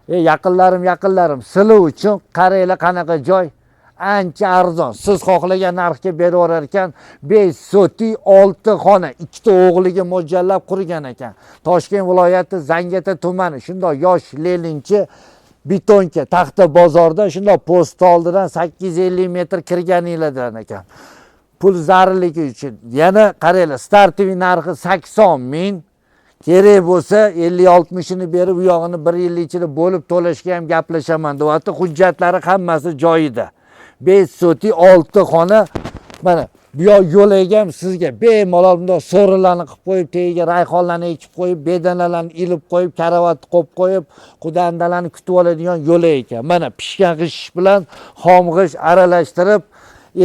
Yaqinlarim, yaqinlarim, sizlar uchun qaranglar qanaqa joy. Ancha arzon. Siz xohlagan narxga beraverar ekan. 5 sotik 6 xona, ikkita o'g'liga mo'ljallab qurgan ekan. Toshkent viloyati Zangiota tumani, shundoq yosh Leninchi Betonka taxta bozorda, shundoq post oldidan 850 metr kirganinglardan ekan. Pul zarurligi uchun. Yana qaranglar, стартовый narxi 80 ming. Kerak bo'lsa 50-60ini berib, u yog'ini bir yil ichida bo'lib to'lashga ham gaplashaman deyapti. Hujjatlari hammasi joyida. 5 sotik 6 xona. Mana bu yoq yo'laga ham sizga bemalol bundoq so'rilarni qilib qo'yib, tagiga rayhonlarni ekib qo'yib, bedanalarni ilib qo'yib, karavotni qo'yib qo'yib, qudandalarni kutib oladigan yo'lak ekan. Mana pishgan g'isht bilan xom g'isht aralashtirib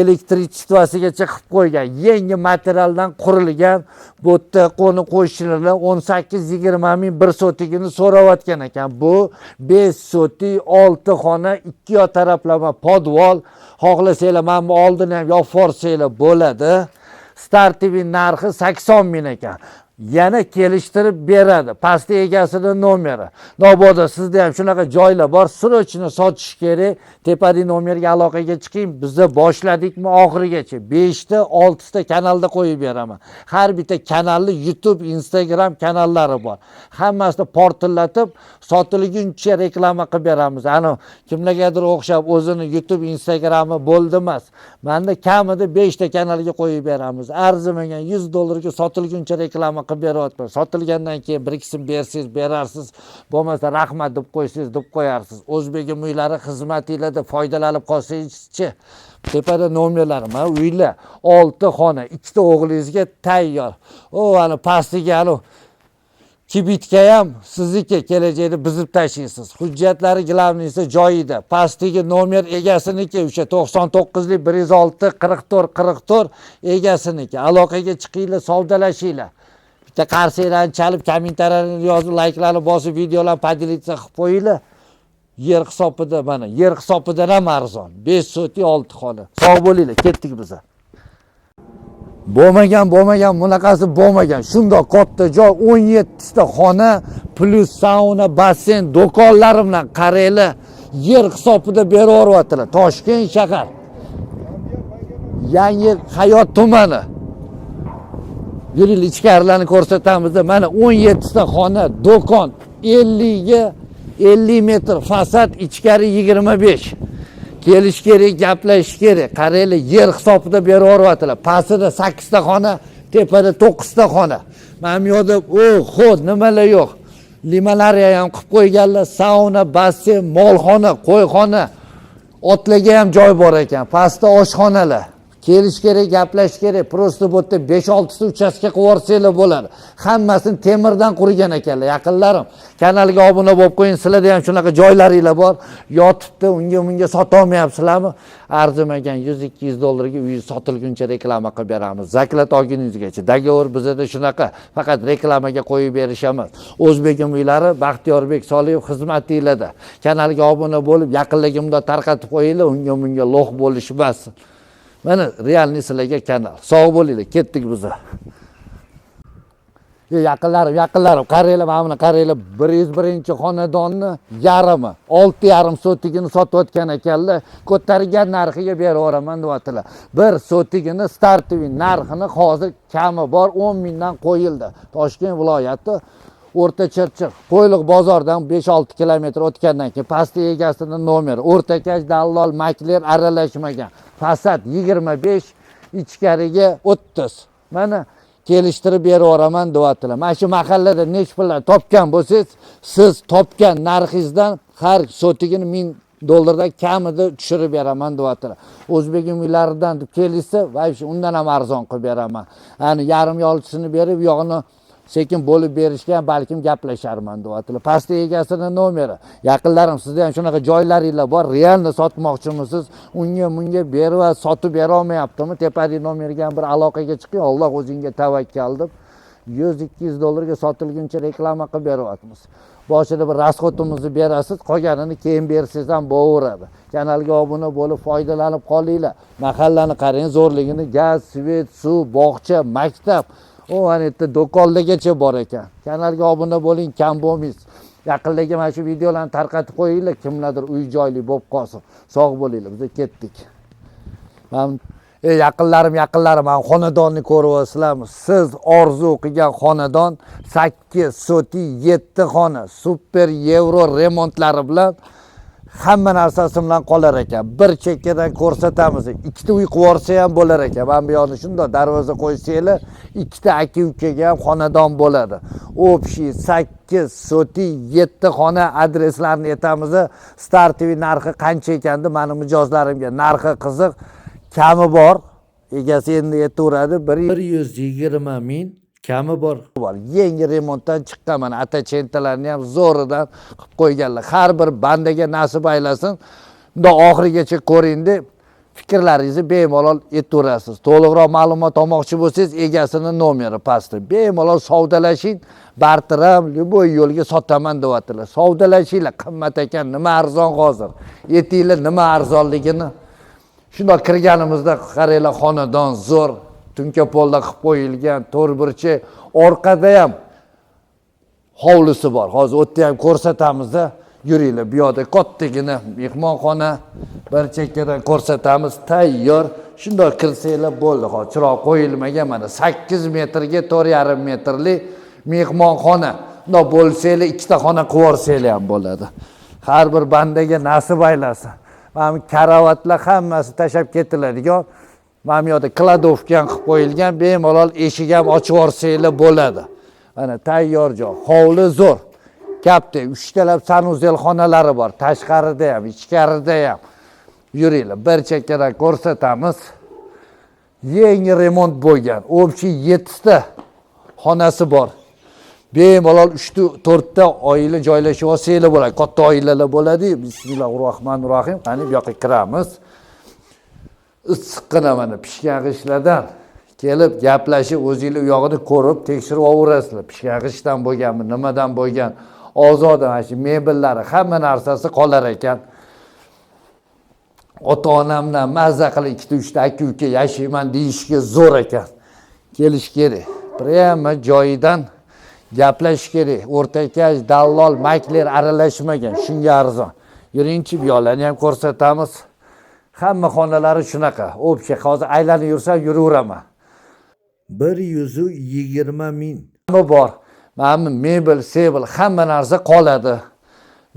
электричество sigacha qilib qo'ygan. Yangi materialdan qurilgan. Bu yerda qo'ni qo'shnilar 18-20 ming bir sotigini so'rayotgan ekan. Bu 5 sotik 6 xona, ikki yoq taraflama podval. Xohlasanglar mana bu oldini ham yopib yuborsanglar bo'ladi. Стартовый narxi 80 ming ekan. Yana kelishtirib beradi. Pastda egasini nomeri. Mabodo sizda ham shunaqa joylar bor, срочно sotish kerak. Tepadagi nomerga aloqaga chiqing. Biza boshladikmi oxirigacha 5 ta, 6 ta kanalda qo'yib beraman. Har bitta kanalni YouTube, Instagram kanallari bor. Hammasini portillatib, sotilguncha reklama qilib beramiz. Ana kimlargadir o'xshab o'zini YouTube, Instagrami bo'ldi emas. Menda kamida 5 ta kanalga qo'yib beramiz. Arzimagan 100 dollarga sotilguncha reklama qilib beryapman. Sotilgandan keyin bir ikisini bersangiz berarsiz, bo'lmasa rahmat deb qo'ysangiz deb qo'yarsiz. O'zbegim uylari xizmatinglarda foydalanib qolsangizchi. Tepada nomerlari, mana uylar 6 xona, ikkita o'g'lingizga tayyor. O ana pastiga anu kibitka ham sizniki, kelajakda buzib tashlaysiz. Hujjatlari главный si joyida. Pastdagi nomer egasiniki, o'sha 99lik 106 44 44 egasiniki. Aloqaga chiqinglar, savdolashinglar. Bitta qarsanglarni chalib, kommentariyani yozib, layklarni bosib, videolarni поделиться qilib qo'yinglar. Yer hisobida, mana yer hisobidan ham arzon. 5 sotik 6 xona. Sog' bo'linglar, ketdik biza. Bo'lmagan, bo'lmagan, bunaqasi bo'lmagan. Shundoq katta joy, 17 ta xona, плюс sauna, basseyn, do'konlari bilan qaranglar, yer hisobida beraveryaptilar. Toshkent shahar. Yangi Hayot tumani. Yuringlar, ichkarilarni ko'rsatamiz. Mana 17 ta xona, do'kon, 50 ga 50 metr fasad, ichkari 25. Kelish kerak, gaplashish kerak. Qaranglar, yer hisobida beraveryaptilar. Pastida 8 ta xona, tepada 9 ta xona. Mana bu yoqda oho, nimalar yo'q. Limonariya ham qilib qo'yganlar, sauna, basseyn, molxona, qo'yxona. Otlarga ham joy bor ekan. Pastda oshxonalar. Kelish kerak, gaplashish kerak. Просто bu yerda 5-6 ta uchastka qilib yuborsanglar bo'ladi. Hammasini temirdan qurgan ekanlar, yaqinlarim. Kanalga obuna bo'lib qo'ying, sizlarda ham shunaqa joylaringlar bor. Yotibdi, unga bunga sotolmayapsizlarmi? Arzimagan 100-200 dollarga uy sotilguncha reklama qilib beramiz. Заклад olguningizgacha. Договор bizada shunaqa, faqat reklamaga qo'yib berish emas. O'zbegim uylari Baxtiyorbek Soliyev xizmatinglarda. Kanalga obuna bo'lib, yaqinlarga bundoq tarqatib qo'yinglar, unga bunga лох bo'lishmasin. Mana реальный sizlarga kanal. Sog' bo'linglar, ketdik biza. Yaqinlarim, yaqinlarim, qaranglar, mana buni qaranglar, 101-xonadonni yarmi, 6,5 sotigini sotayotgan ekanlar, ko'targan narxiga beraveraman deyaptilar. Bir sotigini стартовый narxini hozir kami bor 10 mingdan qo'yildi. Toshkent viloyati O'rta Chirchiq Qo'yliq bozoridan 5-6 kilometr o'tgandan keyin pastda egasini nomeri, o'rtakash dallol makler aralashmagan. Fasad 25, ichkariga 30. Mana kelishtirib beraveraman deyaptilar. Mana shu mahallada nechi pullar topgan bo'lsangiz, siz topgan narxingizdan har sotigini 1000 dollardan kamida tushirib beraman deyaptilar. O'zbegim uylaridan deb kelishsa, вообще undan ham arzon qilib beraman. Ya'ni yarim yolchisini berib, yog'ini sekin bo'lib berishga ham balkim gaplasharman deyaptilar. Pastda egasini nomeri. Yaqinlarim, sizda ham shunaqa joylaringlar bor, реально sotmoqchimisiz? Unga bunga berib va sotib bera olmayaptimi? Tepadagi nomerga ham bir aloqaga chiqing, Alloh o'zingga tavakkal deb 100-200 dollarga sotilguncha reklama qilib beryapmiz. Boshida bir расход imizni berasiz, qolganini keyin bersangiz ham bo'laveradi. Kanalga obuna bo'lib foydalanib qolinglar. Mahallani qarang zo'rligini, gaz, свет, suv, bog'cha, maktab. O mana yerda do'konlargacha bor ekan. Kanalga obuna bo'ling, kam bo'lmaysiz. Yaqinlarga mana shu videolarni tarqatib qo'yinglar, kimlardir uy joyli bo'lib qolsin. Sog' bo'linglar, biz ketdik. Man yaqinlarim, yaqinlarim, mana xonadonni ko'ryapsizlarmi? Siz orzu qilgan xonadon 8 soti 7 xona, super yevro remontlari bilan, hamma narsasi bilan qolar ekan. Bir chekkadan ko'rsatamiz. Ikkita uy qilib yuborsa ham bo'lar ekan. Mana bu yoqni shundoq darvoza qo'ysanglar, ikkita aka ukaga ham xonadon bo'ladi. Общий 8 soti 7 xona. Adreslarni aytamiz. Стартовый narxi qancha ekan deb mani mijozlarimga narxi qiziq. Kami bor. Egasi endi aytaveradi, 120 ming kami bor. Bor. Yangi remontdan chiqqan, mana atachentalarni ham zo'ridan qilib qo'yganlar. Har bir bandaga nasib aylasin. Bundoq oxirigacha ko'ringda, fikrlaringizni bemalol aytaverasiz. To'liqroq ma'lumot olmoqchi bo'lsangiz, egasini nomeri pastda. Bemalol savdolashing, bartiram любой yo'lga sotaman deyaptilar. Savdolashinglar, qimmat ekan, nima arzon hozir. Aytinglar nima arzonligini. Shundoq kirganimizda qaranglar, xonadon zo'r, tunka polda qilib qo'yilgan, to'rtburchak, orqada ham hovlisi bor. Hozir u yerda ham ko'rsatamiz-da. Yuringlar, bu yoqda kattagina mehmonxona, bir chekkadan ko'rsatamiz, tayyor. Shundoq kirsanglar bo'ldi. Hozir chiroq qo'yilmagan, mana 8 metrga 4,5 metrli mehmonxona. Bundoq bo'lsanglar ikkita xona qilib yuborsanglar ham bo'ladi. Har bir bandaga nasib aylasin. Mana bu karavotlar hammasi tashlab ketiladigan. Mana bu yoqda кладовка ham qilib qo'yilgan, bemalol eshik ham ochib yuborsanglar bo'ladi. Mana tayyor joy, hovli zo'r. Katta, uchtalab санузел xonalari bor, tashqarida ham, ichkarida ham. Yuringlar, bir chekkadan ko'rsatamiz. Yangi remont bo'lgan. Общий 7 ta xonasi bor. Bemalol 3 4 ta oila joylashib olsanglar bo'ladi. Katta oilalar bo'ladi. Bismillahir rohmanir rohim. Qani bu yoqqa kiramiz. Issiqqina mana pishgan g'ishtlardan kelib gaplashib, o'zinglar u yog'ini ko'rib tekshirib olaverasizlar. Pishgan g'ishtdan bo'lganmi, nimadan bo'lgan. Ozoda mana shu mebellari, hamma narsasi qolar ekan. Ota onamdan mazza qilib ikkita uchta aka uka yashayman deyishga zo'r ekan. Kelish kerak. Прямо joyidan gaplashish kerak. O'rtakash, dallol, makler aralashmagan, shunga arzon. Yuringchi, bu yoqlarni ham ko'rsatamiz. Hamma xonalari shunaqa. Общий hozir aylanib yursam yuraveraman. 120 ming. Hamma bor. Mana bu mebel, sebel, hamma narsa qoladi.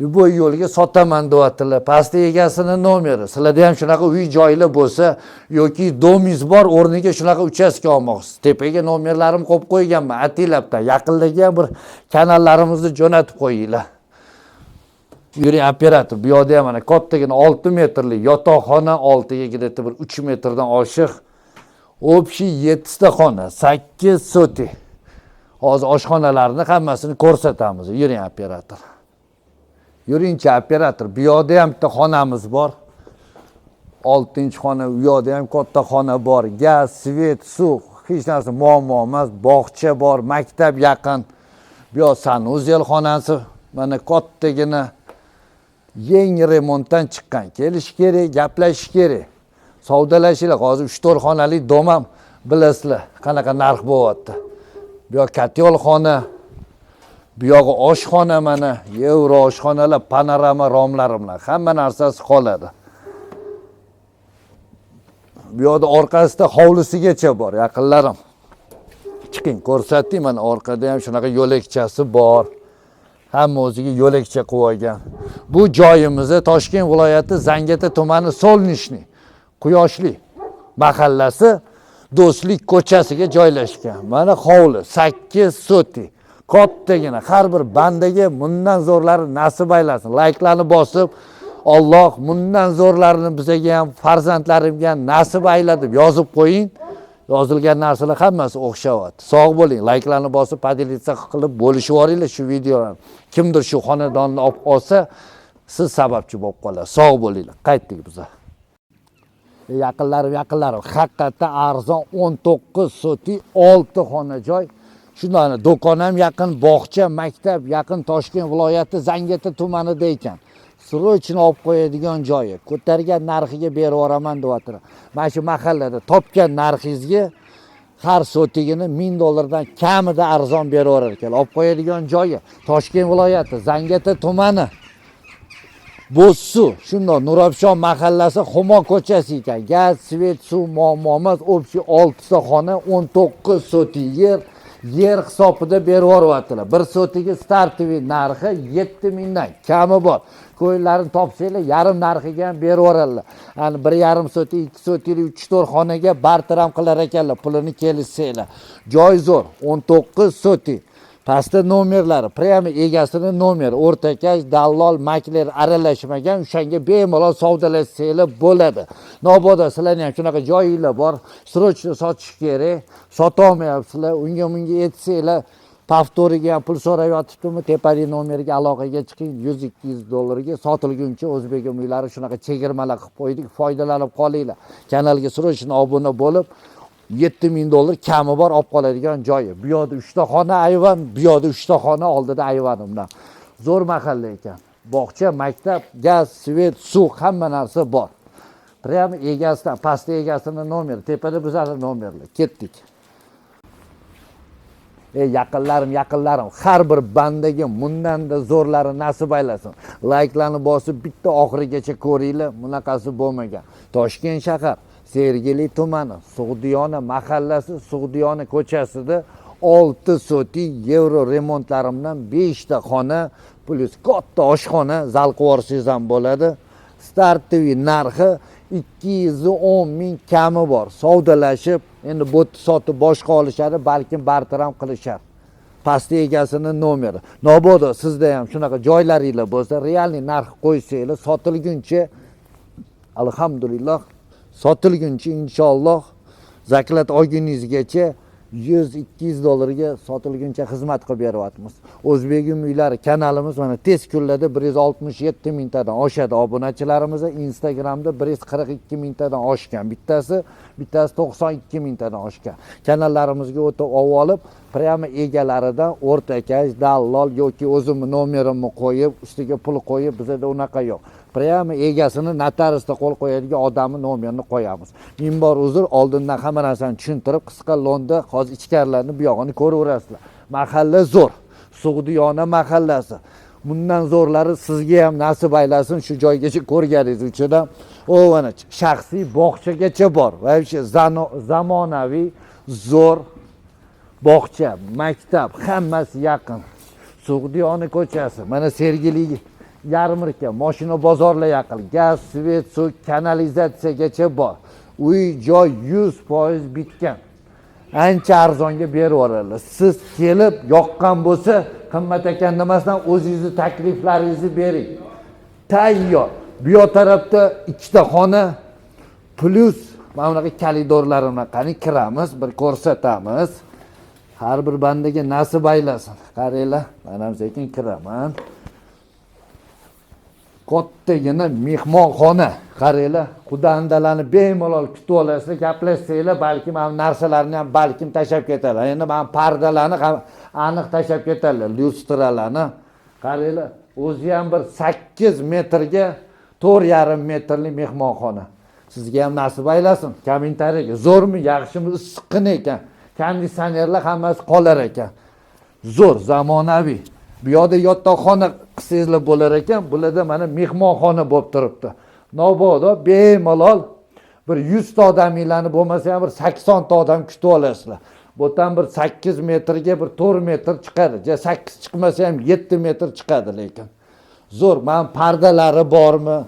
Любой yo'lga sotaman deyaptilar. Pastda egasini nomeri. Sizlarda ham shunaqa uy joylar bo'lsa yoki дом ingiz bor, o'rniga shunaqa uchastka olmoqsiz. Tepaga nomerlarimni qo'yib qo'yganman. Atilabdan yaqinlarga ham bir kanallarimizni jo'natib qo'yinglar. Yuring, operator, bu yoqda ham mana kattagina 6 metrli yotoqxona, oltiga где-то bir 3 metrdan oshiq. Общий 7 ta xona, 8 soti. Hozir oshxonalarni hammasini ko'rsatamiz. Yuring, operator. Yuringchi, operator, bu yoqda ham bitta xonamiz bor. 6-xona, u yoqda ham katta xona bor. Gaz, свет, suv, hech narsa muammo emas. Bog'cha bor, maktab yaqin. Bu yoq санузел xonasi, mana kattagina yangi remontdan chiqqan. Kelish kerak, gaplashish kerak. Savdolashinglar. Hozir 3-4 xonali дом ham bilasizlar, qanaqa narx bo'lyapti. Bu yoq котёл xona, bu yog'i oshxona, mana yevro oshxonalar, panorama romlari bilan hamma narsasi qoladi. Bu yoqda orqasida hovlisigacha bor, yaqinlarim. Chiqing, ko'rsatdik, mana orqada ham shunaqa yo'lakchasi bor. Hamma o'ziga yo'lakcha qilib olgan. Bu joyimizni Toshkent viloyati Zangiota tumani Solnechniy, Quyoshli mahallasi, Do'stlik ko'chasiga joylashgan. Mana hovli 8 soti. Kattagina, har bir bandaga bundan zo'rlari nasib aylasin. Layklarni bosib, Alloh bundan zo'rlarini bizaga ham, farzandlarimga ham nasib ayla deb yozib qo'ying. Yozilgan narsalar hammasi o'xshyapti. Sog' bo'ling. Layklarni bosib, поделиться qilib bo'lishib yuboringlar shu videolarni. Kimdir shu xonadonni olib olsa, siz sababchi bo'lib qolasiz. Sog' bo'linglar. Qaytdik biza. Yaqinlarim, yaqinlarim, haqiqatdan arzon, 19 soti 6 xona joy. Shundan do'kon ham yaqin, bog'cha, maktab yaqin, Toshkent viloyati Zangiota tumanida ekan. Срочно olib qo'yadigan joyi. Ko'targan narxiga berib yuboraman deyaptilar. Mana shu mahallada topgan narxingizga Har sotigini 1000 dollardan kamida arzon beraverar ekan. Olib qo'yadigan joyi Toshkent viloyati, Zangiota tumani. Bo'zsuv, shundoq Nurafshon mahallasi, Humo ko'chasi ekan. Gaz, свет, suv muammo emas. Общий 6 ta xona, 19 sotik yer, yer hisobida berib yuboryaptilar. Bir sotigi стартовый narxi 7000 dan kami bor. Ko'ylarini topsanglar, yarim narxiga ham berib yuboradilar. Ya'ni 1,5 sotik, 2 sotiklik 3-4 xonaga barter ham qilar ekanlar, pulini kelishsanglar. Joy zo'r, 19 sotik. Pastda nomerlari, прямо egasini nomeri, o'rtakash, dallol, makler aralashmagan, o'shanga bemalol savdolashsanglar bo'ladi. Mabodo sizlarni ham shunaqa joyinglar bor, срочно sotish kerak, sotolmayapsizlar, unga bunga aytsanglar, повтор iga ham pul so'rab yotibdimi, tepadagi nomerga aloqaga chiqing, 100-200 dollarga sotilguncha O'zbegim uylari shunaqa chegirmalar qilib qo'ydik, foydalanib qolinglar. Kanalga срочно obuna bo'lib, 7000 dollar kami bor olib qoladigan joyi. Bu yoqda 3 ta xona ayvon, bu yoqda 3 ta xona oldida ayvon undan. Zo'r mahalla ekan. Bog'cha, maktab, gaz, свет, suv hamma narsa bor. Прямо egasidan, pastda egasini nomeri, tepada bizlarning nomerlar. Ketdik. Ey yaqinlarim, yaqinlarim, har bir bandaga bundan-da zo'rlari nasib aylasin. Layklarni bosib bitta oxirigacha ko'ringlar, bunaqasi bo'lmagan. Toshkent shahar, Sergeli tumani, Sug'diyona mahallasi, Sug'diyona ko'chasida 6 sotik yevro remontlarimdan 5 ta xona плюс katta oshxona, zal qilib yuborsangiz ham bo'ladi. Стартовый narxi 210 ming kami bor. Savdolashib, endi bu sotib boshqa olishadi, balkim barter ham qilishar. Pastda egasini nomeri. Mabodo sizda ham shunaqa joylaringlar bo'lsa, реальный narx qo'ysanglar, sotilguncha, alhamdulillah, sotilguncha inshaalloh заклад olguningizgacha 100-200 dollarga sotilguncha xizmat qilib beryapmiz. O'zbegim uylari kanalimiz mana tez kunlarda 167 mingtadan oshadi obunachilarimiz. Instagramda 142 mingtadan oshgan bittasi, bittasi 92 mingtadan oshgan. Kanallarimizga o'tib olib, прямо egalaridan o'rtakash, dallol yoki o'zimni nomerimni qo'yib, ustiga pul qo'yib, bizada unaqa yo'q. Прямо egasini, notariusda qo'l qo'yadigan odamni nomerini qo'yamiz. Ming bor uzr, oldindan hamma narsani tushuntirib, qisqa lo'nda hozir ichkarilarni bu yog'ini ko'raverasizlar. Mahalla zo'r. Sug'diyona mahallasi. Bundan zo'rlari sizga ham nasib aylasin shu joygacha ko'rganingiz uchun ham. O mana shaxsiy bog'chagacha bor. Вообще zamonaviy zo'r bog'cha, maktab, hammasi yaqin. Sug'diyona ko'chasi, mana Sergeli yarmarka, mashina bozorlar yaqin, gaz, свет, suv, kanalizatsiyagacha bor. Uy joy 100% bitgan. Ancha arzonga berib yuboradilar. Siz kelib yoqqan bo'lsa, qimmat ekan demasdan o'zingizni takliflaringizni bering. Tayyor. Bu yoq tarafda ikkita xona плюс mana bunaqa koridorlarini qani kiramiz, bir ko'rsatamiz. Har bir bandaga nasib aylasin. Qaranglar, mana ham sekin kiraman. Kattagina mehmonxona. Qaranglar, xudandalarni bemalol kutib olasizlar, gaplashsanglar, balkim mana bu narsalarni ham balkim tashlab ketadilar. Endi mana pardalarni ham aniq tashlab ketadilar, lyustralarni. Qaranglar, o'zi ham bir 8 metrga 4,5 metrli mehmonxona. Sizga ham nasib aylasin. Kommentariyaga zo'rmi, yaxshimi, issiqqina ekan. Konditsionerlar hammasi qolar ekan. Zo'r, zamonaviy. Bu yoqda yotoqxona qilsangizlar bo'lar ekan, bularda mana mehmonxona bo'lib turibdi. Mabodo bemalol bir 100 ta odaminglarni bo'lmasa ham bir 80 ta odam kutib olasizlar. Bu yerdan bir 8 metrga bir 4 metr chiqadi. Ja 8 chiqmasa ham 7 metr chiqadi lekin. Zo'r, mana pardalari bormi,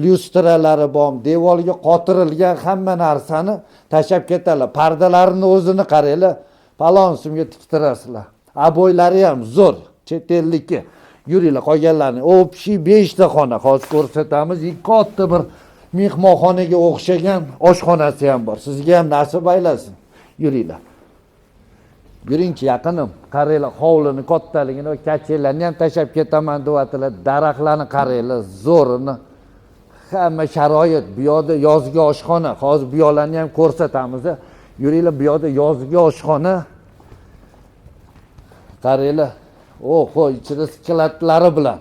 lyustralari bormi, devorga qotirilgan hamma narsani tashlab ketadilar. Pardalarini o'zini qaranglar, falon so'mga tiktirasizlar. Обой lari ham zo'r, chet elniki. Yuringlar qolganlarni. Общий 5 ta xona hozir ko'rsatamiz. Katta bir mehmonxonaga o'xshagan oshxonasi ham bor. Sizga ham nasib aylasin. Yuringlar. Yuringchi yaqinim. Qaranglar hovlini kattaligini va качель larni ham tashlab ketaman deyaptilar. Daraxtlarni qaranglar, zo'rini. Hamma sharoit. Bu yoqda yozgi oshxona. Hozir bu yoqlarni ham ko'rsatamiz. Yuringlar, bu yoqda yozgi oshxona. Qaranglar. Oho, ichida склад lari bilan.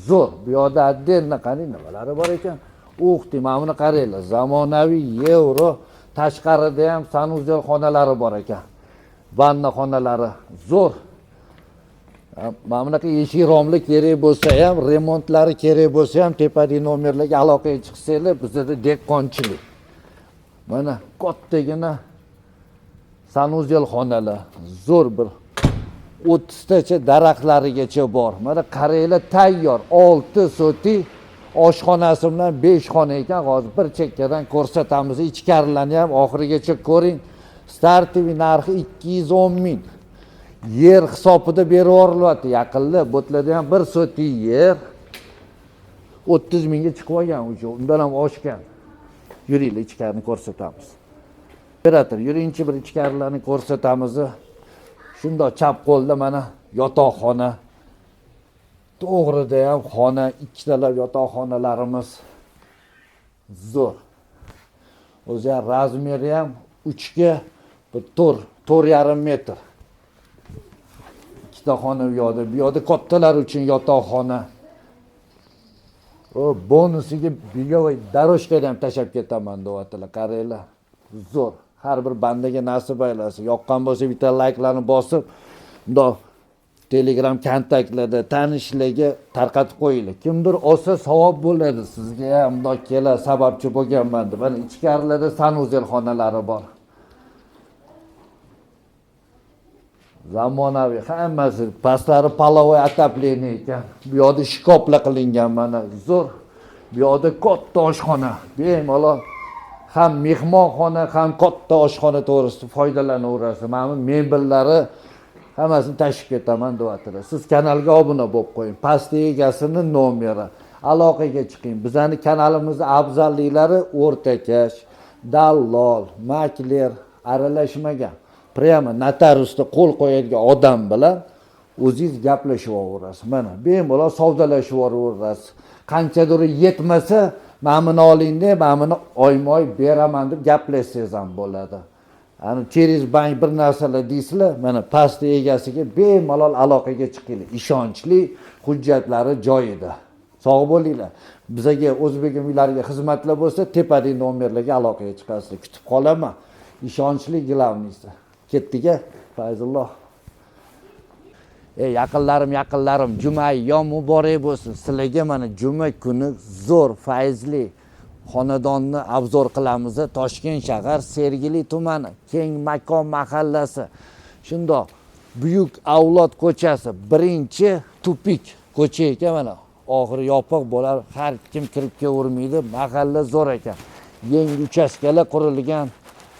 Zo'r. Bu yoqda отдельно qarang nimalari bor ekan. Ух ты, mana buni qaranglar. Zamonaviy yevro Tashqarida ham санузел xonalari bor ekan. Vanna xonalari zo'r. Mana bunaqa eshik romli kerak bo'lsa ham, remontlari kerak bo'lsa ham tepadagi nomerlarga aloqaga chiqsanglar, bizada dehqonchilik. Mana kattagina санузел xonalar, zo'r bir 30 tacha daraxtlarigacha bor. Mana qaranglar, tayyor 6 sotix oshxonasi bilan 5 xona ekan. Hozir bir chekkadan ko'rsatamiz. Ichkarilarni ham oxirigacha ko'ring. Стартовый narxi 210 ming. Yer hisobida berib yuborilyapti yaqinda. Bu yerlarda ham 1 sotix yer 30 mingga chiqib olgan уже, undan ham oshgan. Yuringlar, ichkarini ko'rsatamiz. Operator, yuringchi, bir ichkarilarni ko'rsatamiz. Shundoq chap qo'lda mana yotoqxona. To'g'rida ham xona, ikkitalab yotoqxonalarimiz zo'r. O'zi ham размер i ham 3 ga bir 4, 4,5 metr. Ikkita xona u yoqda, bu yoqda kattalar uchun yotoqxona. O bonusiga беговой дорожка da ham tashlab ketaman deyaptilar. Qaranglar, zo'r. Har bir bandaga nasib aylasin. Yoqqan bo'lsa bitta layklarni bosib, bundoq Telegram kontaktlarda tanishlarga tarqatib qo'yinglar. Kimdir olsa savob bo'ladi sizga ham, bundoq kela sababchi bo'lganman deb. Mana ichkarilarda санузел xonalari bor. Zamonaviy hammasi, pastlari половой отопление ekan. Bu yoqda shkoplar qilingan, mana zo'r. Bu yoqda katta oshxona. Bemalol ham mehmonxona, ham katta oshxona to'g'risida foydalanaverasiz. Mana bu mebellari hammasini tashib ketaman deyaptilar. Siz kanalga obuna bo'lib qo'ying. Pastda egasini nomeri. Aloqaga chiqing. Bizning kanalimizning afzalliklari o'rtakash, dallol, makler aralashmagan. Прямо notariusda qo'l qo'yadigan odam bilan o'zingiz gaplashib olaverasiz. Mana bemalol savdolashib olaverasiz. Qanchadir yetmasa, mana buni oling deb, mana buni oyma-oy beraman deb gaplashsangiz ham bo'ladi. Ani через bank bir narsalar deysizlar, mana pastda egasiga bemalol aloqaga chiqinglar. Ishonchli, hujjatlari joyida. Sog' bo'linglar. Bizaga o'zbegim uylariga xizmatlar bo'lsa, tepadagi nomerlarga aloqaga chiqasizlar. Kutib qolaman. Ishonchli главный si. Ketdik-a, Fayzulloh. Ey yaqinlarim, yaqinlarim, juma ayyom muborak bo'lsin. Sizlarga mana juma kuni zo'r fayzli xonadonni обзор qilamiz. Toshkent shahar Sergeli tumani, Keng makon mahallasi. Shundoq Buyuk Avlod ko'chasi, birinchi тупик ko'cha ekan mana. Oxiri yopiq bo'lar, har kim kirib kelavermaydi. Mahalla zo'r ekan. Yangi uchastkalar qurilgan.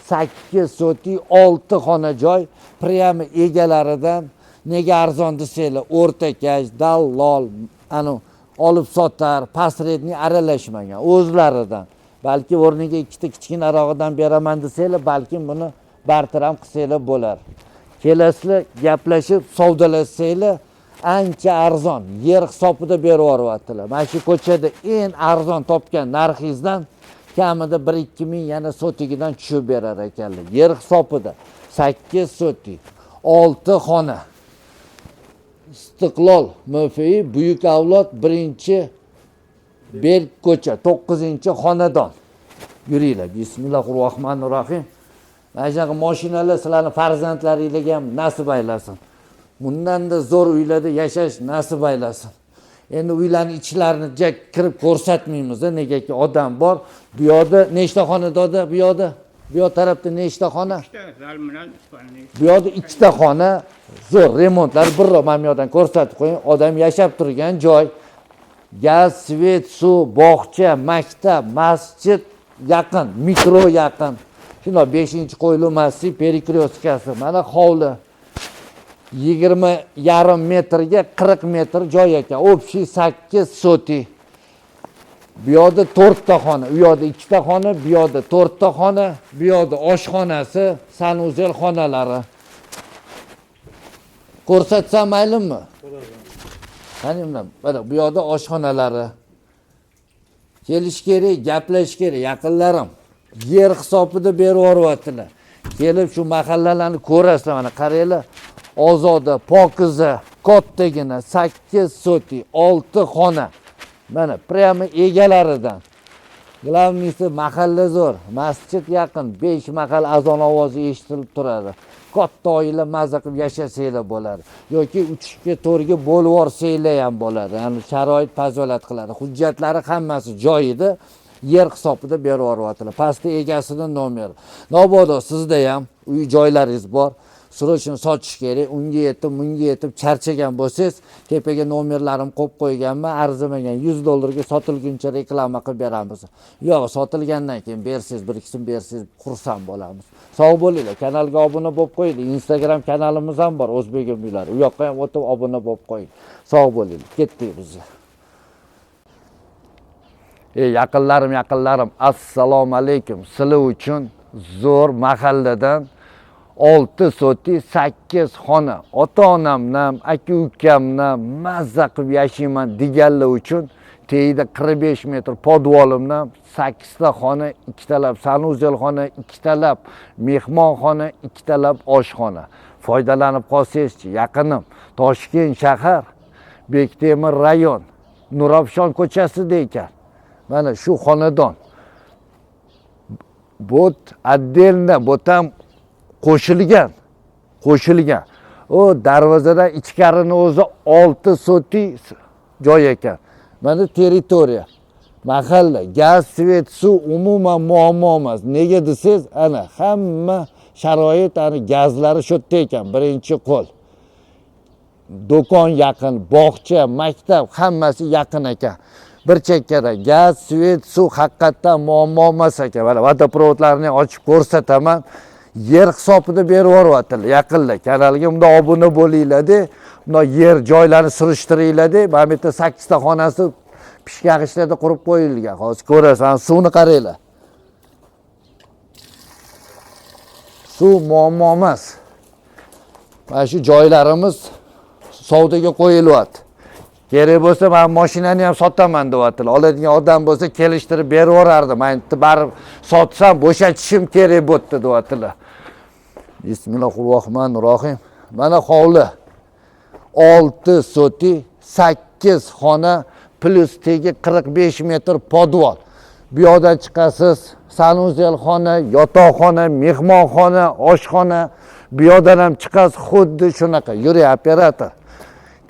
8 sotix 6 xona joy, прямо egalaridan. Nega arzon desanglar, o'rtakash, dallol, anu olib sotar, посредник aralashmagan, o'zlaridan. Balki o'rniga ikkita kichkinarog'idan beraman desanglar, balkim buni bartaraf qilsanglar bo'lar. Kelasizlar, gaplashib, savdolashsanglar, ancha arzon, yer hisobida berib yuboryaptilar. Mana shu ko'chada eng arzon topgan narxingizdan kamida 1-2 ming yana sotigidan tushib berar ekanlar. Yer hisobida 8 sotik, 6 xona. Istiqlol MFI Buyuk Avlod 1 Berk ko'cha, 9-xonadon. Yuringlar. Bismillahirrohmanirrohim. Mana shunaqa mashinalar sizlarning farzandlaringizga ham nasib aylasin. Bundan-da zo'r uylarda yashash nasib aylasin. Endi uylarning ichlarini kirib ko'rsatmaymiz, negaki odam bor. Bu yoqda nechta xona doda? Bu yoqda, bu yoq tarafda nechta xona? Bu yoqda ikkita xona, zo'r remontlar, birrov mana bu yoqdan ko'rsatib qo'ying. Odam yashab turgan joy. Gaz, svet, suv, bog'cha, maktab, masjid yaqin, metro yaqin. Shundoq 5-qo'yliq massiv перекрёстка si. Mana hovli. 20,5 metrga 40 metr joy ekan. Общий 8 sotix. Bu yoqda 4 ta xona, u yoqda 2 ta xona, bu yoqda 4 ta xona, bu yoqda oshxonasi, санузел xonalari. Ko'rsatsam maylimi? Qani undan, mana bu yoqda oshxonalari. Kelish kerak, gaplashish kerak, yaqinlarim. Yer hisobida berib yuboryaptilar. Kelib shu mahallalarni ko'rasizlar, mana qaranglar. Ozoda, pokiza, kattagina 8 sotix, 6 xona. Mana прямо egalaridan. Главный si mahalla zo'r, masjid yaqin, 5 mahal azon ovozi eshitilib turadi. Katta oila maza qilib yashasanglar bo'ladi. Yoki 3ga 4ga bo'lib yuborsanglar ham bo'ladi. Ya'ni sharoit позволять qiladi. Hujjatlari hammasi joyida, yer hisobida berib yuboryaptilar. Pastda egasini nomeri. Mabodo sizda ham uy joylaringiz bor. Срочно sotish kerak. Unga yetib, bunga yetib charchagan bo'lsangiz, tepaga nomerlarimni qo'yib qo'yganman. Arzimagan 100 dollarga sotilguncha reklama qilib beramiz. Yo'q, sotilgandan keyin bersangiz, bir ikki so'm bersangiz xursand bo'lamiz. Sog' bo'linglar. Kanalga obuna bo'lib qo'yinglar. Instagram kanalimiz ham bor, O'zbegim uylari. U yoqqa ham o'tib obuna bo'lib qo'ying. Sog' bo'linglar. Ketdik biz. Ey yaqinlarim, yaqinlarim, assalomu alaykum. Sizlar uchun zo'r mahalladan 6 sotix 8 xona. Ota-onamdan, aka-ukamdan mazza qilib yashayman deganlar uchun tagida 45 metr podvalimdan 8 ta xona, ikkitalab санузел xona, ikkitalab mehmonxona, ikkitalab oshxona. Foydalanib qolsangizchi, yaqinim. Toshkent shahar, Bektemir rayon, Nurafshon ko'chasida ekan. Mana shu xonadon. Вот отдельно, bu ham qo'shilgan. Qo'shilgan. U darvozadan ichkarini o'zi 6 sotix joy ekan. Mana territoriya. Mahalla, gaz, свет, suv umuman muammo emas. Nega desangiz, ana hamma sharoit, ana gazlari shu yerda ekan, birinchi qo'l. Do'kon yaqin, bog'cha, maktab hammasi yaqin ekan. Bir chekkada gaz, свет, suv haqiqatdan muammo emas ekan. Mana водопровод larni ochib ko'rsataman. Yer hisobida berib yuboryaptilar yaqinlar. Kanalga bundoq obuna bo'linglar-da, bundoq yer joylarni surishtiringlar-da. Mana bu yerda 8 ta xonasi pishgan g'ishtlarda qurib qo'yilgan. Hozir ko'rasan, suvni qaranglar. Suv muammo emas. Mana shu joylarimiz savdoga qo'yilyapti. Kerak bo'lsa men mashinani ham sotaman deyaptilar. Oladigan odam bo'lsa kelishtirib berib yuborardim. Men endi barib sotsam bo'shatishim kerak bo'pti deyaptilar. Bismillahirrohmanirrohim. Mana hovli. 6 sotix 8 xona plus tegi 45 metr podvol. Bu yoqdan chiqasiz, санузел xona, yotoqxona, mehmonxona, oshxona. Bu yoqdan ham chiqasiz, xuddi shunaqa. Yuring operator.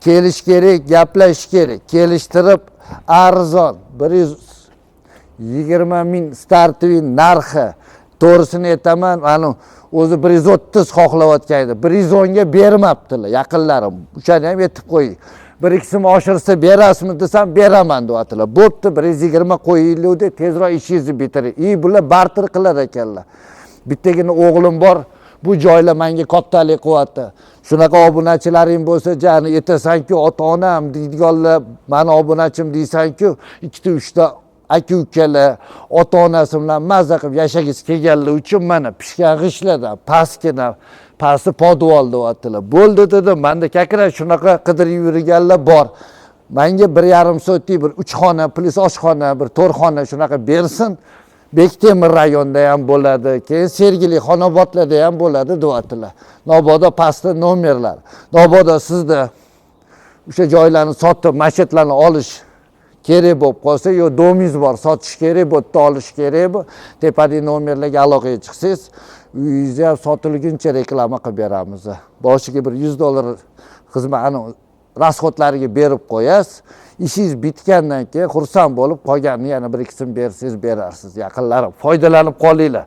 Kelish kerak, gaplashish kerak. Kelishtirib arzon 120 ming стартовый narxi. To'g'risini aytaman, mana o'zi 130 xohlayotgan edi. 110 ga bermabdilar yaqinlarim. O'shani ham aytib qo'ying. Bir ikki so'm oshirsa berasizmi desam beraman deyaptilar. Bo'pti, 120 qo'yinglar deb tezroq ishingizni bitiring. I bular barter qilar ekanlar. Bittagina o'g'lim bor, bu joylar menga kattalik qilyapti. Shunaqa obunachilaring bo'lsa, jani aytasan-ku, ota-onam deydiganlar, mani obunachim deysan-ku, ikkita uchta aka-ukalar, ota-onasi bilan maza qilib yashagisi kelganlar uchun mana pishgan g'ishtlardan pastgina, pasti podvol deyaptilar. Bo'ldi dedim, menda kakra shunaqa qidirib yurganlar bor. Menga 1,5 sotix bir 3 xona plus oshxona, bir 4 xona shunaqa bersin. Bektemir rayonida ham bo'ladi, keyin Sergeli Xonobodlarda ham bo'ladi deyaptilar. Mabodo pastda nomerlar. Mabodo sizda o'sha joylarni sotib, masjidlarni olish kerak bo'lib qolsa, yo domingiz bor, sotish kerak, bu yerda olish kerak bu. Tepadagi nomerlarga aloqaga chiqsangiz, uyingizni ham sotilguncha reklama qilib beramiz. Boshiga bir 100 dollar xizmat, ana расход lariga berib qo'yasiz. Ishingiz bitgandan keyin xursand bo'lib qolganini yana bir ikki so'm bersangiz berarsiz. Yaqinlarim, foydalanib qolinglar.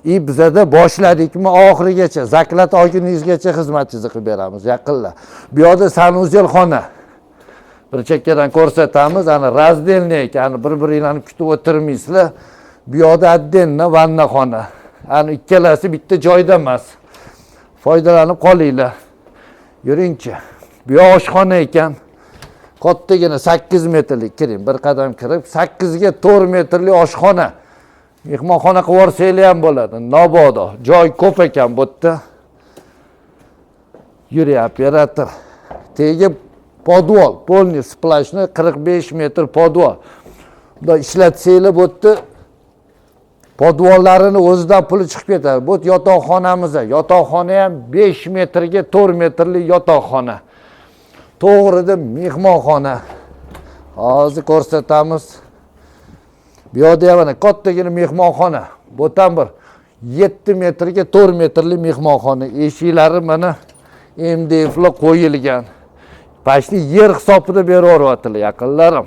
I bizada boshladikmi oxirigacha, заклад olguningizgacha xizmatingizni qilib beramiz yaqinlar. Bu yoqda санузел xona. Bir chekkadan ko'rsatamiz, ana раздельный ekan, bir-biringlarni kutib o'tirmaysizlar. Bu yoqda отдельно vannaxona. Ana ikkalasi bitta joyda emas. Foydalanib qolinglar. Yuringchi. Bu yoq oshxona ekan. Kattagina 8 metrlik kiring, bir qadam kirib 8 ga 4 metrlik oshxona. Mehmonxona qilib yuborsanglar ham bo'ladi. Nobodo joy ko'p ekan bu yerda. Yuring operator. Tegi podvol, полный сплошной 45 metr podvol. Bunda ishlatsanglar bu yerda podvollarini o'zidan puli chiqib ketadi. Bu yotoqxonamiz. Yotoqxona ham 5 metrga 4 metrlik yotoqxona. To'g'rida mehmonxona. Hozir ko'rsatamiz. Bu yoqda ham mana kattagina mehmonxona. Bu tam bir 7 metrga 4 metrli mehmonxona. Eshiklari mana MDFlar qo'yilgan. Почти yer hisobida beraveryaptilar, yaqinlarim.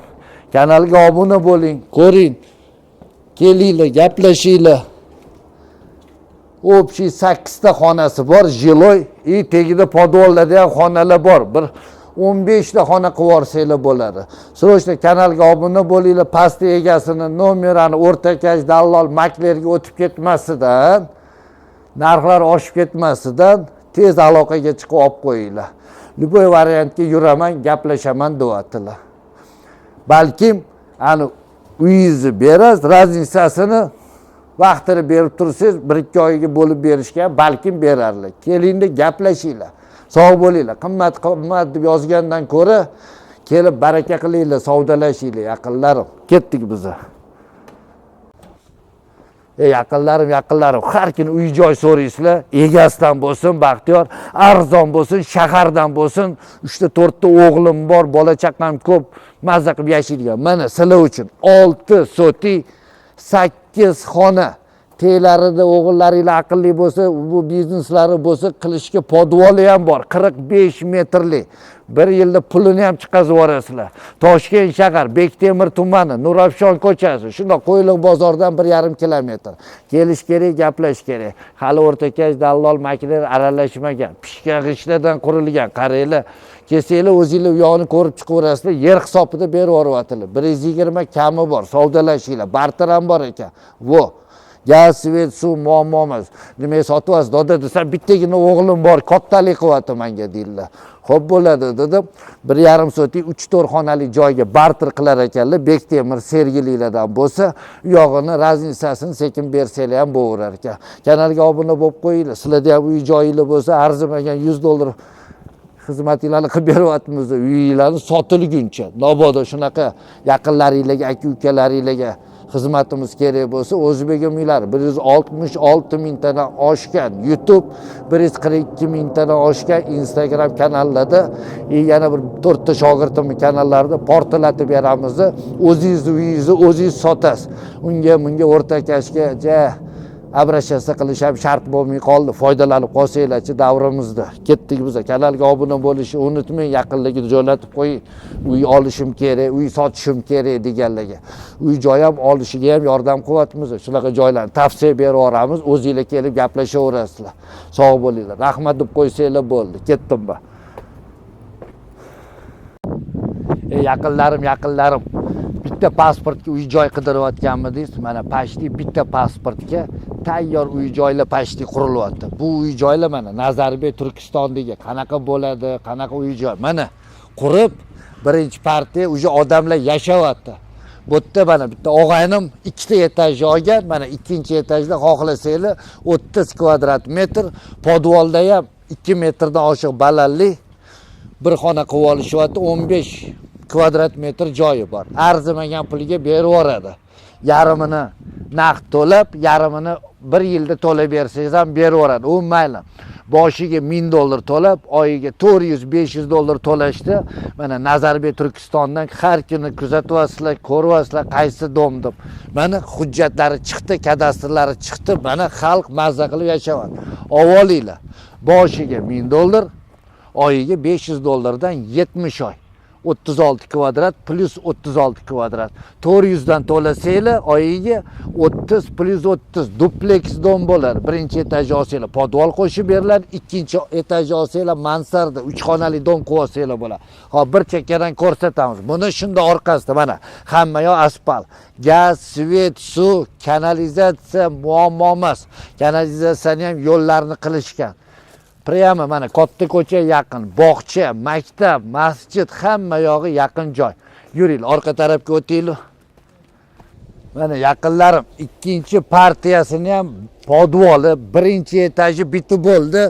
Kanalga obuna bo'ling, ko'ring. Kelinglar, gaplashinglar. Общий 8 ta xonasi bor, жилой, и tagida подвал larda ham xonalar bor. Bir 15 ta xona qilib yuborsanglar bo'ladi. Срочно kanalga obuna bo'linglar, pastda egasini nomerini o'rtakash, dallol, maklerga o'tib ketmasidan, narxlar oshib ketmasidan tez aloqaga chiqib olib qo'yinglar. Любой variantga yuraman, gaplashaman deyaptilar. Balkim ani uyingizni berasiz, разница sini vaqtini berib tursangiz, 1-2 oyga bo'lib berishga balkim berarlar. Kelingda gaplashinglar. Sog' bo'linglar. Qimmat qimmat deb yozgandan ko'ra kelib baraka qilinglar, savdolashinglar, yaqinlarim. Ketdik biza. Ey yaqinlarim, yaqinlarim, har kuni uy joy so'raysizlar, egasidan bo'lsin, baxtiyor, arzon bo'lsin, shahardan bo'lsin, 3 ta 4 ta o'g'lim bor, bola chaqam ko'p, mazza qilib yashaydigan. Mana sizlar uchun 6 sotix 8 xona. Telarida o'g'illaringlar aqlli bo'lsa, bu bizneslari bo'lsa, qilishga подвал i ham bor, 45 metrli. Bir yilda pulini ham chiqazib yuborasizlar. Toshkent shahar, Bektemir tumani, Nurafshon ko'chasi, shundoq Qo'yliq bozoridan 1,5 kilometr. Kelish kerak, gaplashish kerak. Hali o'rtakash, dallol, makler aralashmagan. Pishgan g'ishtlardan qurilgan. Qaranglar, kelsanglar o'zinglar u yog'ini ko'rib chiqaverasizlar. Yer hisobida berib yuboryaptilar. 120 kami bor, savdolashinglar. Barter ham bor ekan. Vo. Gaz, свет, suv muammo emas. Nimaga sotyapsiz doda desam, bittagina o'g'lim bor, kattalik qilyapti menga deydilar. Xo'p bo'ladi dedim. 1,5 sotix 3-4 xonali joyga barter qilar ekanlar. Bektemir sergililardan bo'lsa, u yog'ini разница sini sekin bersanglar ham bo'laverar ekan. Kanalga obuna bo'lib qo'yinglar. Sizlarda ham uy joyinglar bo'lsa, arzimagan $100 xizmatinglarni qilib beryapmiz. Uyinglarni sotilguncha. Mabodo shunaqa yaqinlaringlarga, aka ukalaringlarga xizmatimiz kerak bo'lsa, O'zbegim uylari 166 mingtadan oshgan YouTube, 142 mingtadan oshgan Instagram kanallarda, yana bir 4 ta shogirdimning kanallarida portlatib beramiz. O'zingizni uyingizni o'zingiz sotasiz. Unga bunga o'rtakashga ja обращаться qilish ham shart bo'lmay qoldi. Foydalanib qolsanglarchi davrimizda. Ketdik biz. Kanalga obuna bo'lishni unutmang, yaqinlarga jo'natib qo'ying. Uy olishim kerak, uy sotishim kerak deganlarga. Uy joy ham olishiga ham yordam qilyapmiz. Shunaqa joylarni tavsiya berib yuboramiz. O'zinglar kelib gaplashaverasizlar. Sog' bo'linglar. Rahmat deb qo'ysanglar bo'ldi. Ketdim ba. Ey yaqinlarim, yaqinlarim. Bitta pasportga uy joy qidirayotganmidingiz? Mana почти bitta pasportga tayyor uy joylar почти qurilyapti. Bu uy joylar mana Nazarbek Turkistondagi qanaqa bo'ladi, qanaqa uy joy. Mana qurib birinchi partiya уже odamlar yashayapti. Bu yerda mana bitta og'aynim 2 ta etaj olgan, mana ikkinchi etajda xohlasanglar 30 kvadrat metr, подвал da ham 2 metrdan oshiq balandlik bir xona qilib olishyapti, 15 kvadrat metr joyi bor. Arzimagan pulga berib yuboradi. Yarmini naqd to'lab, yarmini bir yilda to'lab bersangiz ham berib yuboradi. U mayli. Boshiga $1000 to'lab, oyiga 400-500 dollar to'lashdi. Mana Nazarbek Turkistondan har kuni kuzatyapsizlar, ko'ryapsizlar qaysi дом deb. Mana hujjatlari chiqdi, kadastrlari chiqdi. Mana xalq mazza qilib yashayapti. Ovolinglar. Boshiga $1000, oyiga 500 dollardan 70 oy. 36 kvadrat plyus 36 kvadrat. 400 dan to'lasanglar, oyiga 30 plyus 30 dupleks дом bo'ladi. Birinchi etaj olsanglar, подвал qo'shib beriladi, ikkinchi etaj olsanglar, mansarda 3 xonali дом qilib olsanglar bo'ladi. Hop, bir chekkadan ko'rsatamiz. Buni shunda orqasida mana hamma yoq asfalt. Gaz, свет, suv, kanalizatsiya muammo emas. Kanalizatsiyani ham yo'llarni qilishgan. Прямо mana katta ko'cha yaqin, bog'cha, maktab, masjid, hamma yog'i yaqin joy. Yuringlar, orqa tarafga o'taylik. Mana yaqinlarim, ikkinchi partiyasini ham подвал i, birinchi etaji bitib bo'ldi.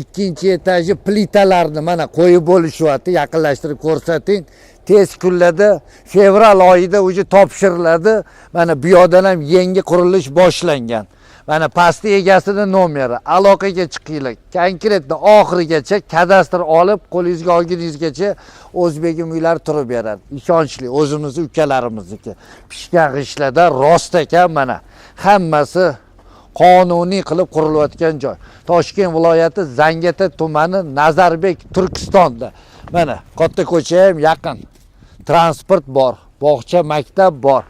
Ikkinchi etaji plitalarni mana qo'yib bo'lishyapti. Yaqinlashtirib ko'rsating. Tez kunlarda fevral oyida уже topshiriladi. Mana bu yoqdan ham yangi qurilish boshlangan. Mana pastda egasini nomeri, aloqaga chiqinglar. Konkretно oxirigacha kadastr olib, qo'lingizga olguningizgacha O'zbegim uylari turib beradi. Ishonchli, o'zimizni ukalarimizniki. Pishgan g'ishtlarda rost ekan mana. Hammasi qonuniy qilib qurilayotgan joy. Toshkent viloyati Zangiota tumani Nazarbek Turkistonda. Mana katta ko'cha ham yaqin. Transport bor, bog'cha, maktab bor.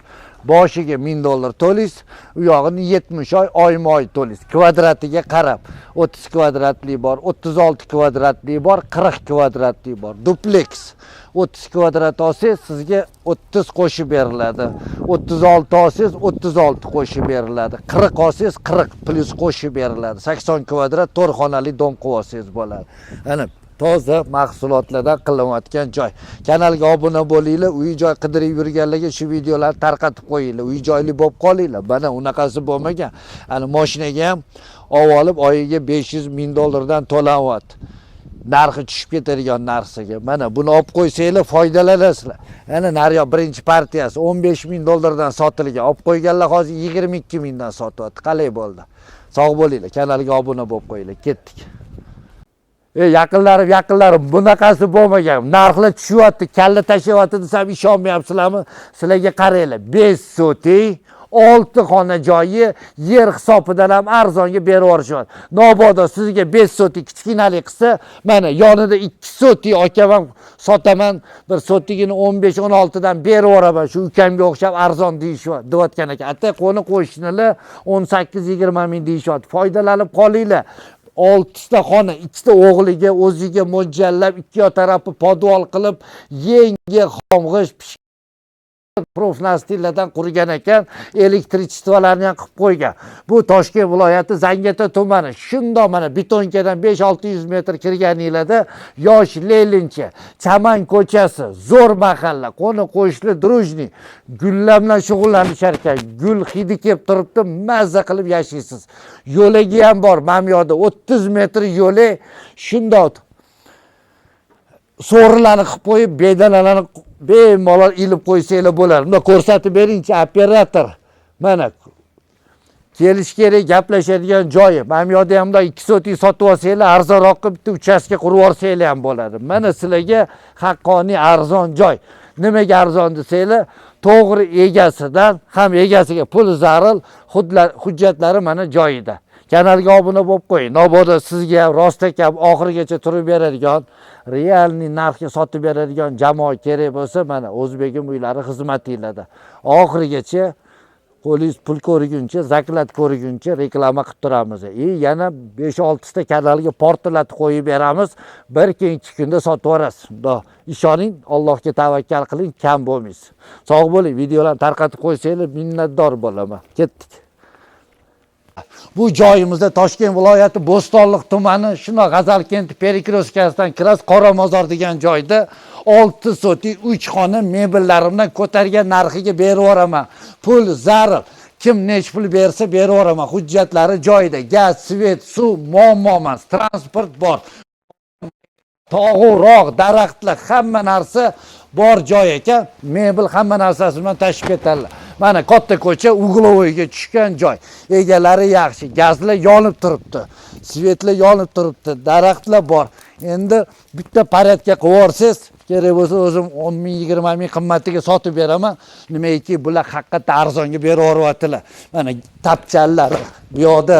Boshiga 1000 dollar to'laysiz, u yog'ini 70 oy oyma-oy to'laysiz. Kvadratiga qarab 30 kvadratli bor, 36 kvadratli bor, 40 kvadratli bor. Dupleks 30 kvadrat olsangiz sizga 30 qo'shib beriladi. 36 olsangiz 36 qo'shib beriladi. 40 olsangiz 40 plyus qo'shib beriladi. 80 kvadrat 4 xonali dom qilib olsangiz bo'ladi. Ana toza mahsulotlardan qilinayotgan joy. Kanalga obuna bo'linglar, uy joy qidirib yurganlarga shu videolarni tarqatib qo'yinglar. Uy joyli bo'lib qolinglar. Mana unaqasi bo'lmagan. Ana mashinaga ham olib oyiga 500 ming dollardan to'lanyapti. Narxi tushib ketadigan narsaga. Mana buni olib qo'ysanglar foydalanasizlar. Ana naryoq birinchi partiyasi 15 ming dollardan sotilgan. Olib qo'yganlar hozir 22 mingdan sotyapti. Qalay bo'ldi? Sog' bo'linglar. Kanalga obuna bo'lib qo'yinglar. Ketdik. Yaqinlarim, yaqinlarim, bunaqasi bo'lmagan. Narxlar tushyapti, kalla tashlayapti desam ishonmayapsizlarmi? Sizlarga qaranglar. 5 sotik 6 xona joyi yer hisobidan ham arzonga berib yuborishyapti. Mabodo sizga 5 sotik kichkinalik qilsa, mana yonida 2 sotik akam ham sotaman, bir sotigini 15-16 dan berib yuboraman. Shu ukamga o'xshab arzon deyishyapti, deyotgan ekan. Ata qo'ni qo'shnilar 18-20 ming deyishyapti. Foydalanib qolinglar. 6 ta xona, ikkita o'g'liga, o'ziga mo'ljallab, ikki yoq tarafi podval qilib, yangi xomg'isht профнастил lardan qurgan ekan, электричество larni ham qilib qo'ygan. Bu Toshkent viloyati Zangiota tumani. Shundoq mana betonkadan 5-600 metr kirganinglarda Yosh Lenincha, Chaman ko'chasi, zo'r mahalla, qo'ni qo'shni дружный, gullar bilan shug'ullanishar ekan. Gul hidi kelib turibdi, mazza qilib yashaysiz. Yo'lagi ham bor, mana bu yoqda 30 metr yo'li shundoq so'rilarni qilib qo'yib, bedanalarni bemalol ilib qo'ysanglar bo'ladi. Bunda ko'rsatib beringchi, operator. Mana kelish kerak, gaplashadigan joyi. Mana bu yoqda ham bunday 2 sotik sotib olsanglar, arzonroqqa bitta uchastka qurib yuborsanglar ham bo'ladi. Mana sizlarga haqqoniy arzon joy. Nimaga arzon desanglar, to'g'ri egasidan ham egasiga pul zaril, hujjatlari mana joyida. Kanalga obuna bo'lib qo'ying. Mabodo sizga ham rost akam oxirigacha turib beradigan, реальный narxga sotib beradigan jamoa kerak bo'lsa, mana O'zbegim uylari xizmatinglarda. Oxirigacha qo'lingiz pul ko'rguncha, заклад ko'rguncha reklama qilib turamiz. И yana 5-6 ta kanalga portlatib qo'yib beramiz. Bir kun, 2 kunda sotib yuborasiz. Xudo ishoning, Allohga tavakkal qiling, kam bo'lmaysiz. Sog' bo'ling, videolarni tarqatib qo'ysanglar minnatdor bo'laman. Ketdik. Bu joyimizda Toshkent viloyati Bo'stonliq tumani, shundoq G'azalkent перекрёстка sidan kirasiz, Qoramozor degan joyda 6 sotik 3 xona mebellarimdan ko'targan narxiga berib yuboraman. Pul zaril. Kim nech pul bersa berib yuboraman. Hujjatlari joyida. Gaz, свет, suv muammo emas. Transport bor. Tog'u rog', daraxtlar, hamma narsa bor joy ekan. Mebel hamma narsasi bilan tashib ketadilar. Mana katta ko'cha, угловой ga tushgan joy. Egalari yaxshi, gazlar yonib turibdi. Свет lar yonib turibdi, daraxtlar bor. Endi bitta порядка qilib yuborsangiz, kerak bo'lsa o'zim 10 ming, 20 ming qimmatiga sotib beraman. Nimagaki bular haqiqatda arzonga berib yuboryaptilar. Mana tapchanlar, bu yoqda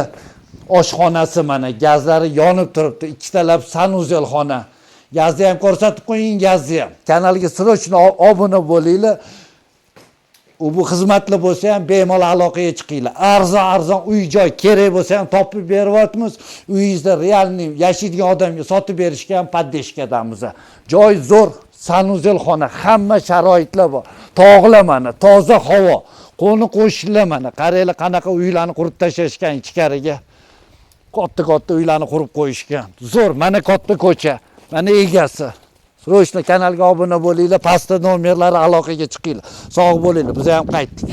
oshxonasi, mana gazlari yonib turibdi. Ikkitalab санузел xona. Gazni ham ko'rsatib qo'ying, gazni ham. Kanalga срочно obuna bo'linglar. U bu xizmatli bo'lsa ham bemalol aloqaga chiqinglar. Arzon arzon uy joy kerak bo'lsa ham topib beryapmiz. Uyingizda реальный yashaydigan odamga sotib berishga ham поддержка damiz. Joy zo'r, санузел xona, hamma sharoitlar bor. Tog'lar mana, toza havo. Qo'ni qo'shnilar mana, qaranglar qanaqa uylarni qurib tashlashgan ichkariga. Katta katta uylarni qurib qo'yishgan. Zo'r, mana katta ko'cha, mana egasi. Срочно kanalga obuna bo'linglar, pastda nomerlari, aloqaga chiqinglar. Sog' bo'linglar, biz ham qaytdik.